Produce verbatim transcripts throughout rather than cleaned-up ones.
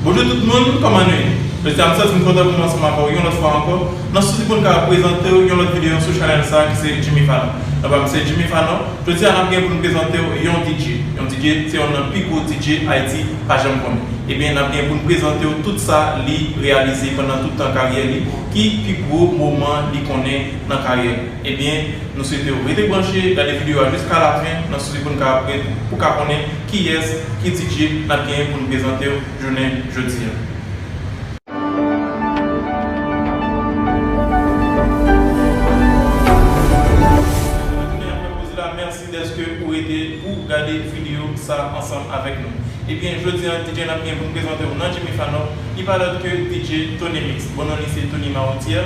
Bonjou tout moun, kòman nou ye? Jodi a m santi m kontan pou m ansanm avè w yon lòt fwa ankò, nan sousi pou n ka prezante w yon lòt videyo sou chanèl sa a ki se Jimmy Fanon. Nan pa m se Jimmy Fanon, jodi a n ap gen pou n prezante w yon D J. Yon D J se yonn nan pi gwo D J Ayiti pa janm konnen. Ebyen, n ap gen pou n prezante w tout sa li reyalize pandan tout tan karyè li, ki pi gwo moman li konnen nan karyè li. Ebyen, nou swete w rete branche, gade videyo a jiska lafen, nan sousi pou n ka aprann, pou ka konnen kiyès, ki D J n ap genyen pou n prezante w jounen jodi a. Mèsi dèske ou rete pou gade videyo sa ansanm avèk nou. Ebyen, jodi a, D J n ap gen pou n prezante w nan Jimmy Fanon, li pa lòt ke D J Tony Mix. Bon non li se Tony Mawotyè.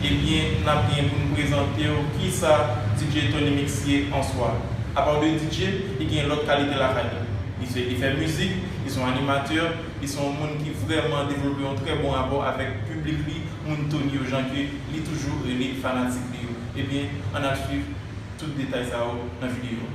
Ebyen, n ap gen pou n prezante w kisa D J Tony Mix ye an swa. Apa de D J, li gen lòt kalite lakay li. Li se, li fè mizik, li se yon animatè, li se yon moun ki vrèman devlope yon trè bon rapò avèk piblik li, moun Tony yo, jan ke li toujou rele fanatik li yo. Ebyen, ann al swiv tout detay sa yo nan videyo a.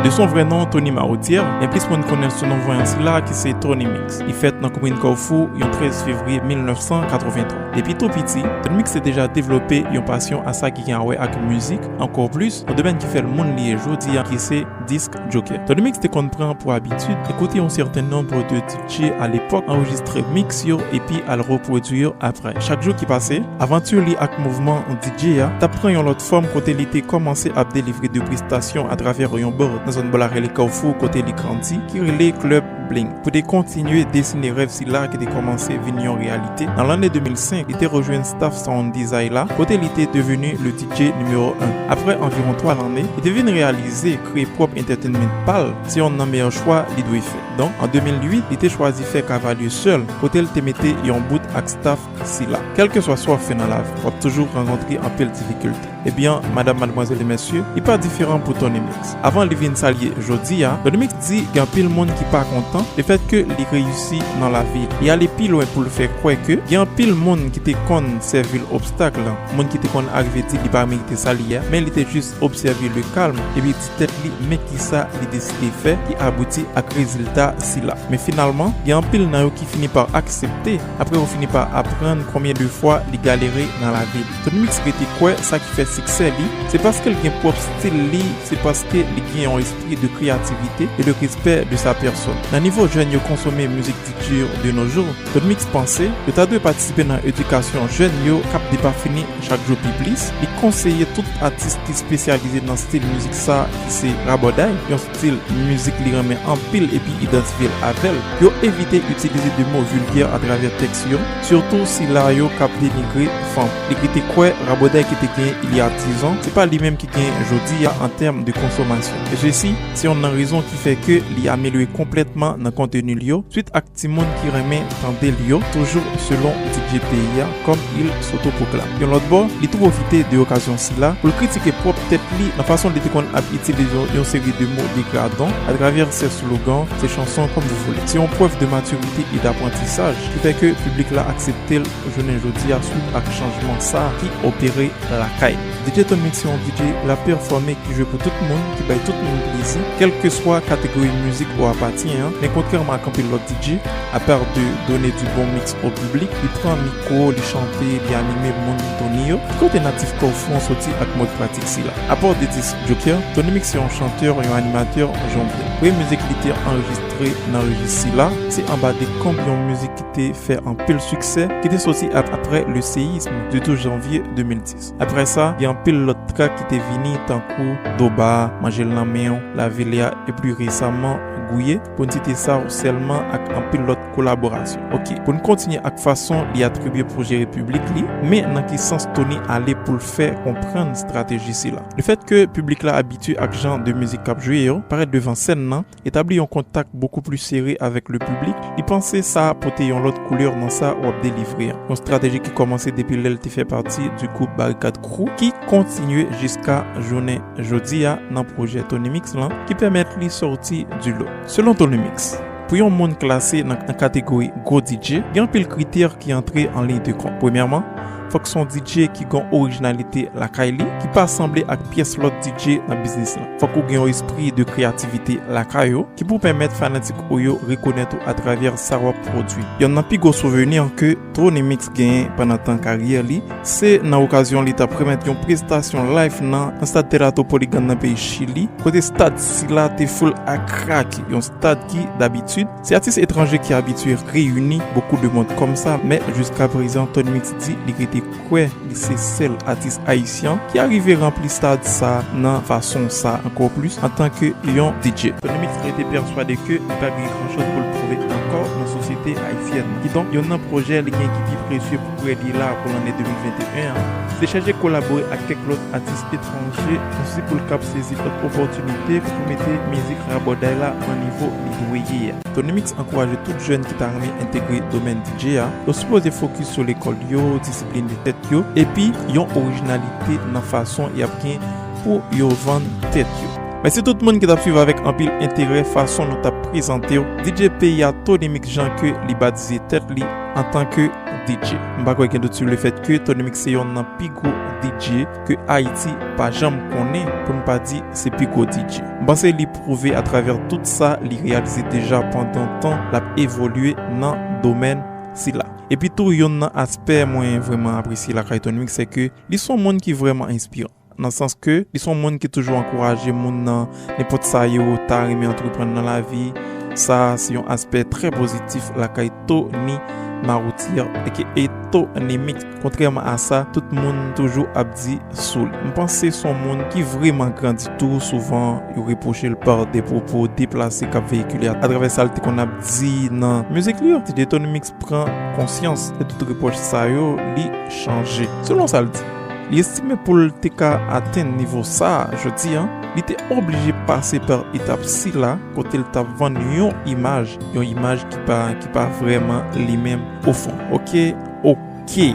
De son vrè non, Tony Mawotyè, men plis moun konnen l sou non vanyan sila ki se Tony Mix. Li fèt nan komin Kawfou, yon trèz fevriye mil nèf san katrevenntwa. Depi tou piti, Tony Mix te deja devlope yon pasyon a sa ki gen a wè ak mizik, ankò plis, yon domèn ki fè l moun li ye jodi a, ki se disk jockey. Tony Mix te konn pran pou abitid ekoute yon sèten nonb de D J a lepòk, anrejistre mix yo, epi al repwodui yo apre. Chak jou ki pase, avanti li ak mouvman D J a t ap pran yon lòt fòm kote li te kòmanse ap delivre de prestasyon atravè yon bar nan zòn bò lakay li Kawfou kote li grandi, ki rele Club Bling. Pou te kontinye desine rèv sila ki te kòmanse vin yon reyalite, nan lanne de mil senk, li te rejwenn staff Sound Design la, kote li te deveni le D J nimewo en. Apre anviwon twa lanne, li te vin reyalize kreye pwòp entertainment pa l se yonn nan meyè chwa li dwe fè. Donk, an de mil uit, li te chwazi fè Cavallier Soul, kote l te mete yon bout ak staff sila. Kèlkeswa sa w ap fè nan lavi, w ap toujou rankontre anpil difikilte. Ebyen, madanm, madmwazèl e mesye, li pa diferan pou Tony Mix. Avan li vin sa l ye jodi a, Tony Mix di gen anpil moun ki pa kontan lefèt ke li reyisi nan lavi li. Li ale pi lwen pou l fè kwè ke gen anpil moun ki te konn sèvi l obstak, moun ki te konn arive di li pa merite sa li ye a, men li te jis obsève le calme epi di tèt li men kisa li deside fè ki abouti ak rezilta sila. Men finalman, gen anpil nan yo ki fini pa aksepte, apre yo fini pa aprann konbyen de fwa li galere nan lavi li. Tony Mix rete kwè sa ki fè siksè li, se paske l gen pwòp stil li, se paske li gen yon espri de kreyativite e de respè de sa pèsòn. Nan nivo jèn yo konsome mizik di tou de nos jours, Tony Mix panse yo ta dwe patisipe nan edikasyon jèn yo k ap depafini chak jou pi plis. Li konseye tout atis ki espesyalize nan stil mizik sa ki se rabòday, yon stil mizik li renmen anpil epi idantifye l avè l, pou yo evite itilize de mo vilgè atravè tèks yo, sitou sila yo k ap denigre fanm. Li rete kwè rabòday ki te gen il y a dix ans, se pa li menm ki gen jodi a an tèm de konsomasyon. E sesi, se yonn nan rezon ki fè ke li amelyore konplètman nan konteni l yo, swit ak timoun ki renmen tande l yo, toujou selon D J peyi a, comme il s'autoproclame. Yon lòt bò, li tou pwofite de okazyon sila pou l kritike pwòp tèt li nan fason li te konn ap itilize yon, yon seri de mo degradan atravè se slogan, se chanson, comme vous voulez. Se yon prèv de matirite e daprantisaj ki fè ke piblik la aksepte l jounen jodi a swit ak chanjman sa a ki opere lakay li. D J Tony Mix se yon D J l ap pèfòme ki jwe pou tout moun, ki bay tout moun plezi, kèlkeswa kategori mizik ou apatyen an, men kontrèman ak anpil lòt D J, apa de done di bon mix o piblik, li pran mikwo, li chante, li anime moun Tony yo. Ki kote natif Kawfou an soti ak mòd pratik sila? Apa de disk jockey, Tony Mix se yon chantè, yon animatè, yon jongler. Premye mizik li te anrejistre nan rejis sila, se Anba Dekonb, yon mizik ki te fè anpil siksè, ki te soti ap-, apre le séisme de douz janvye de mil dis. Apre sa, gen anpil lòt trak ki te vini, tankou Doba, Manje l nan men w, Lavilya, e pli resaman, Gouye, pou n site sa yo sèlman ak anpil lòt kolaborasyon. Oke, pou n kontinye ak fason li atribye pwojè Repiblik li, men nan ki sans Tony ale pou l fè konprann estrateji sila. Lefèt ke piblik la abitye ak jan de mizik k ap jwe yo, parèt devan sèn nan, etabli yon kontak bokou pli sere avèk le piblik, li panse sa pote yon lòt koulè nan sa w ap delivre an. Yon estrateji ki kòmanse depi lè l te fè pati di gwoup Barikad Crew, ki kontinye jiska jounen jodi a nan pwojè Tony Mix lan, ki pèmèt li sòti di lo. Selon Tony Mix, pou yon moun klase nan, nan kategori gwo D J, gen anpil kritè ki antre an liy de kont. Premyèman, fòk se yon D J ki gen orijinalite lakay li, ki pa sanble ak pyès lòt D J nan biznis lan. Fòk ou gen yon espri de kreyativite lakay ou, ki pou pèmèt fanatik ou yo rekonèt ou atravè sa w ap pwodui. Yonn nan pi gwo souvni ke Tony Mix genyen pandan tan karyè li, se nan okazyon li t ap remèt yon prestasyon live nan, nan stad Teratopoligan nan peyi Chili, kote stad sila te full a krake, yon stad ki, dabitid, se atis etranje ki abitye reyini bokou de mond kòmsa, men jiska prezan, Tony Mix di li rete kwè li se sèl atis ayisyen ki arive ranpli stad sa nan fason sa ankò plis antanke yon D J. Tony Mix rete pèswade ke li pa gen gran chans pou l pwouve ankò nan sosyete ayisyèn nan. Kidonk, yonn nan pwojè li gen ki pi presye pou kwè li la pou lanne de mil venteyen an, se chèche kolabore ak kèk lòt atis etranje, nan sousi pou l kab sezi lòt opòtinite pou mete mizik rabòday la nan nivo li dwe ye a. Tony Mix ankouraje tout jèn ki ta renmen entegre domèn D J a, yo sipoze fokis sou lekòl yo, disiplin de tèt yo, epi yon orijinalite nan fason y ap gen pou yo vann tèt yo. Mèsi tout moun ki t ap swiv avèk anpil enterè fason nou t ap prezante w D J peyi a, Tony Mix, jan ke li batize tèt li antanke D J. M pa kwè gen dout sou lefèt ke Tony Mix se yonn nan pi gwo D J ke Ayiti pa janm konnen, pou n pa di se pi gwo D J. M panse li pwouve atravè tout sa li reyalize deja pandan tan l ap evolye nan domèn sila. Epi tou, yonn nan aspè mwen vrèman apresye lakay Tony Mix, se ke li se yon moun ki vrèman enspiran. Nan sans ke li se yon moun ki toujou ankouraje moun nan nenpòt sa yo ta renmen antreprann nan lavi. Sa se yon aspè trè pozitif lakay Tony Maroutier, aka Tony Mix. Kontrèman a sa tout moun toujou ap di sou li. M panse se yon moun ki vrèman grandi tou. Souvan, yo repwoche l pa de pwopo deplase k ap veyikile atravè sa l te konn ap di nan mizik li yo. D J Tony Mix pran konsyans de tout repwòch sa yo, li chanje. Selon sa l di, li estime pou l te ka atenn nivo sa a jodi a, li te oblije pase pa etap sila kote l t ap vann yon imaj, yon imaj ki pa, ki pa vrèman li menm ofon. Oke, oke.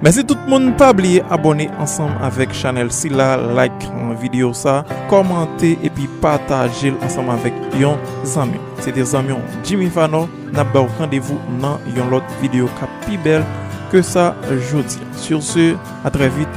Mèsi tout moun, pa bliye abòne ansanm avèk chanèl sila, like, uh, videyo sa, kòmante epi pataje l ansanm avèk yon zanmi w. Se te zanmi w Jimmy Fano, n ap ba w randevou nan yon lòt videyo k ap pi bèl ke sa jodi a. Sur ce, à très vite.